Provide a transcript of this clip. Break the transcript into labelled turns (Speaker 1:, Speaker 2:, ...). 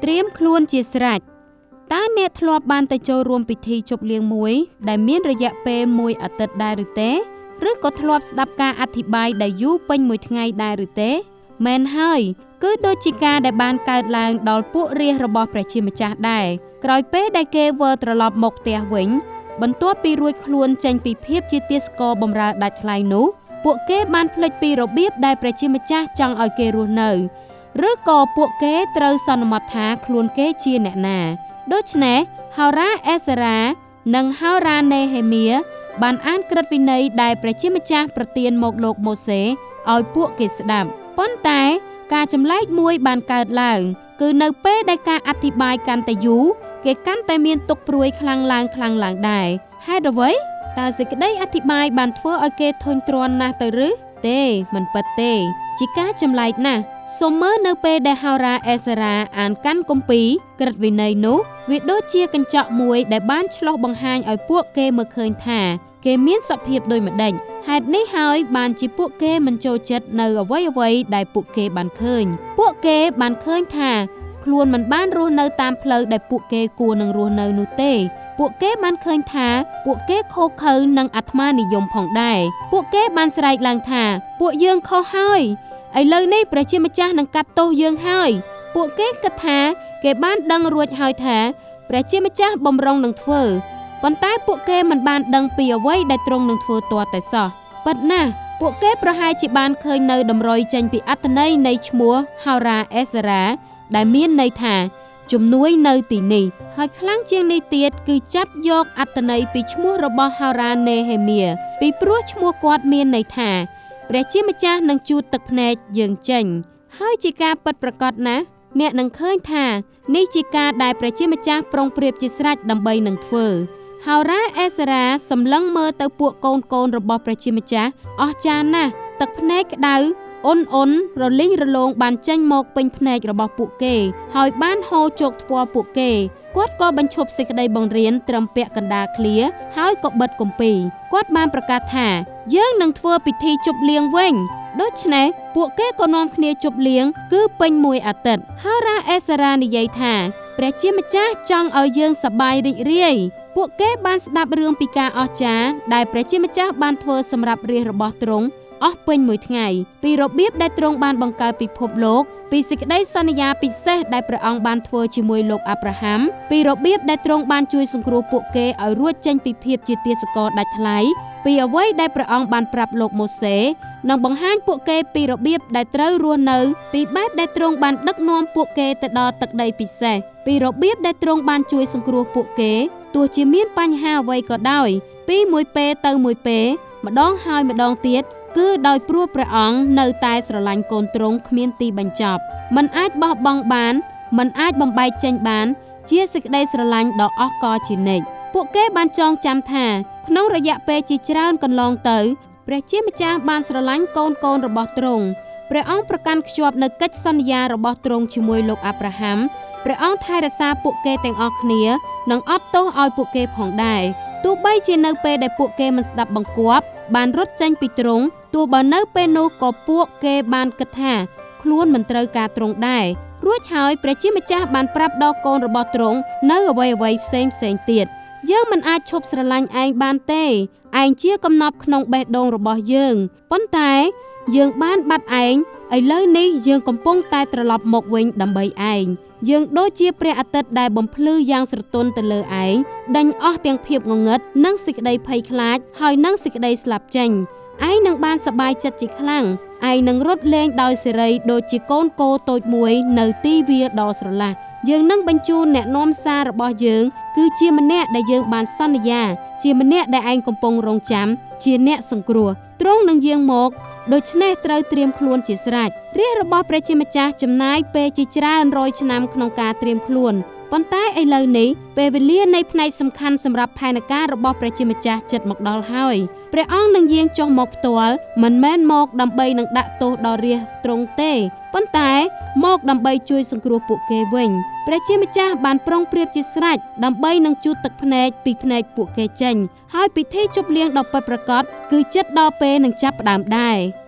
Speaker 1: ត្រៀមខ្លួនជាស្រេចតើអ្នកធ្លាប់បានទៅចូលរួមពិធីជប់លៀងមួយដែលមានរយៈពេលមួយអាទិត្យដែរឬទេឬក៏ធ្លាប់ស្ដាប់ការអធិប្បាយដែលយូរពេញមួយថ្ងៃដែរឬទេមែនហើយគឺដូចជាការដែលបានកើតឡើងដល់ពួករាស្ត្ររបស់ព្រះជាម្ចាស់ដែរក្រោយពេលដែលគេវិលត្រឡប់មកផ្ទះវិញបន្ទាប់ពីរួចខ្លួនចេញពីភាពជាទាសករបម្រើដាច់ថ្លៃនោះពួកគេបានភ្លេចពីរបៀបដែលព្រះជាម្ចាស់ចង់ឲ្យគេរស់នៅឬក៏ពួកគេត្រូវសន្មតថាខ្លួនគេជាអ្នកណាដូច្នេះហោរ៉ាអេសារ៉ានិងហោរ៉ានេហេមៀបានអានក្រឹតវិន័យដែលព្រះជាម្ចាស់ប្រទានមកលោកម៉ូសេឲ្យពួកគេស្ដាប់ប៉ុន្តែការចម្លែកមួយបានកើតឡើងគឺនៅពេលដែលការអធិប្បាយកាន់តែយូរគេកាន់តែមានទុក្ខព្រួយខ្លាំងឡើងដែរហេតុអ្វីតើសេចក្តីអធិប្បាយបានធ្វើឲ្យគេធុញទ្រាន់ណាស់ទៅឬទេមិនពិតទេជាការចម្លែកណាស់សូមមើលនៅពេលដែលហោរ៉ាអេសារ៉ាអានកាន់គម្ពីរក្រឹតវិន័យនោះវាដូចជាកញ្ចក់មួយដែលបានឆ្លុះបង្ហាញឲ្យពួកគេមើលឃើញថាគេមានសភាពដូចម្ដេចហេតុនេះហើយបានជាពួកគេមិនចូលចិត្តនៅអ្វីៗដែលពួកគេបានឃើញពួកគេបានឃើញថាខ្លួនមិនបានរស់នៅតាមផ្លូវដែលពួកគេគួរនឹងរស់នៅនោះទេពួកគេបានឃើញថាពួកគេខូខើនិងអាត្មានិយមផងដែរពួកគេបានស្រែកឡើងថាពួកយើងខុសហើយឥឡូវនេះព្រះជាម្ចាស់នឹងកាត់ទោសយើងហើយពួកគេគិតថាគេបានដឹងរួចហើយថាព្រះជាម្ចាស់បំរុងនឹងធ្វើប៉ុន្តែពួកគេមិនបានដឹងពីអ្វីដែលទ្រង់នឹងធ្វើទាល់តែសោះពិតណាស់ពួកគេប្រហែលជាបានឃើញនៅតម្រុយចេញពីអត្ថន័យនៃឈ្មោះហោរ៉ាអេសារ៉ាដែលមានន័យថាជំនួយនៅទីនេះហើយខ្លាំងជាងនេះទៀតគឺចាប់យកអត្ថន័យពីឈ្មោះរបស់ហោរ៉ានេហេមៀពីព្រោះឈ្មោះគាត់មានន័យថាព្រះជាម្ចាស់នឹងជូតទឹកភ្នែកយើងចេញហើយជាការពិតប្រាកដណាស់អ្នកនឹងឃើញថានេះជាការដែលព្រះជាម្ចាស់ប្រុងប្រៀបជាស្រេចដើម្បីនឹងធ្វើហោរ៉ាអេសារ៉ាសម្លឹងមើលទៅពួកកូនៗរបស់ព្រះជាម្ចាស់អស្ចារ្យណាស់ទឹកភ្នែកក្តៅអ៊ុនរលីងរលោងបានចេញមកពេញភ្នែករបស់ពួកគេហើយបានហូរជោគថ្ពាល់ពួកគេគាត់ក៏បញ្ឈប់សេចក្តីបង្រៀនត្រឹមពាក់កណ្ដាលឃ្លាហើយក៏បិទគម្ពីរគាត់បានប្រកាសថាយើងនឹងធ្វើពិធីជប់លៀងវិញដូច្នេះពួកគេក៏នាំគ្នាជប់លៀងគឺពេញមួយអាទិត្យហោរ៉ាអេសារ៉ានិយាយថាព្រះជាម្ចាស់ចង់ឲ្យយើងសប្បាយរីករាយពួកគេបានស្ដាប់រឿងពីការអស្ចារ្យដែលព្រះជាម្ចាស់បានធ្វើសម្រាប់រាស្ត្ររបស់ទ្រង់អស់ពេញមួយថ្ងៃពីរបៀបដែលទ្រង់បានបង្កើតពិភពលោកពីសេចក្តីសន្យាពិសេសដែលព្រះអង្គបានធ្វើជាមួយលោកអាប់រ៉ាហាំពីរបៀបដែលទ្រង់បានជួយសង្គ្រោះពួកគេឲ្យរួចចេញពីភាពជាទាសករដាច់ថ្លៃពីអ្វីដែលព្រះអង្គបានប្រាប់លោកម៉ូសេនិងបង្ហាញពួកគេពីរបៀបដែលត្រូវរស់នៅពីបែបដែលទ្រង់បានដឹកនាំពួកគេទៅដល់ទឹកដីពិសេសពីរបៀបដែលទ្រង់បានជួយសង្គ្រោះពួកគេទោះជាមានបញ្ហាអ្វីក៏ដោយពីមួយពេលទៅមួយពេលម្ដងហើយម្ដងទៀតគឺដោយព្រោះព្រះអង្គនៅតែស្រឡាញ់កូនទ្រង់គ្មានទីបញ្ចប់មិនអាចបោះបង់បានមិនអាចបំបែកចេញបានជាសេចក្តីស្រឡាញ់ដ៏អស្ចារ្យជានិច្ចពួកគេបានចងចាំថាក្នុងរយៈពេលជាច្រើនកន្លងទៅព្រះជាម្ចាស់បានស្រឡាញ់កូនៗរបស់ទ្រង់ព្រះអង្គប្រកាន់ខ្ជាប់នូវកិច្ចសន្យារបស់ទ្រង់ជាមួយលោកអាប់រ៉ាហាំព្រះអង្គថែរក្សាពួកគេទាំងអស់គ្នានិងអត់ទោសឲ្យពួកគេផងដែរទោះបីជានៅពេលដែលពួកគេមិនស្ដាប់បង្គាប់បានរត់ចេញពីទ្រង់ទោះបើនៅពេលនោះក៏ពួកគេបានគិតថាខ្លួនមិនត្រូវការទ្រង់ដែររួចហើយព្រះជាម្ចាស់បានប្រាប់ដល់កូនរបស់ទ្រង់នៅអ្វីៗផ្សេងៗទៀតយើងមិនអាចឈប់ស្រឡាញ់ឯងបានទេឯងជាកំណប់ក្នុងបេះដូងរបស់យើងប៉ុន្តែយើងបានបាត់ឯងឥឡូវនេះយើងកំពុងតែត្រឡប់មកវិញដើម្បីឯងយើងដូចជាព្រះអាទិត្យដែលបំភ្លឺយ៉ាងស្រទន់ទៅលើឯងដេញអស់ទាំងភាពងងឹតនិងសេចក្តីភ័យខ្លាចហើយនិងសេចក្តីស្លាប់ចេញឯងនឹងបានសប្បាយចិត្តជាខ្លាំងឯងនឹងរត់លេងដោយសេរីដូចជាកូនគោតូចមួយនៅទីវាលដ៏ស្រឡះយើងនឹងបញ្ជូនអ្នកនាំសាររបស់យើងគឺជាម្នាក់ដែលយើងបានសន្យាជាម្នាក់ដែលឯងកំពុងរងចាំជាអ្នកសង្គ្រោះទ្រង់នឹងយាងមកដូច្នេះត្រូវត្រៀមខ្លួនជាស្រេចរាស្ត្ររបស់ព្រះជាម្ចាស់ចំណាយពេលជាច្រើនរយឆ្នាំក្នុងការត្រៀមខ្លួនប៉ុន្តែឥឡូវនេះពេលវេលានៃផ្នែកសំខាន់សម្រាប់ផែនការរបស់ព្រះជាម្ចាស់ជិតមកដល់ហើយព្រះអង្គនឹងយាងចុះមកផ្ទាល់មិនមែនមកដើម្បីនឹងដាក់ទោសដល់រាស្ត្រទ្រង់ទេប៉ុន្តែមកដើម្បីជួយសង្គ្រោះពួកគេវិញព្រះជាម្ចាស់បានប្រុងប្រៀបជាស្រេចដើម្បីនឹងជូតទឹកភ្នែកពីភ្នែកពួកគេចេញហើយពិធីជប់លៀងដ៏ពិតប្រាកដគឺជិតដល់ពេលនឹងចាប់ផ្ដើមដែរ។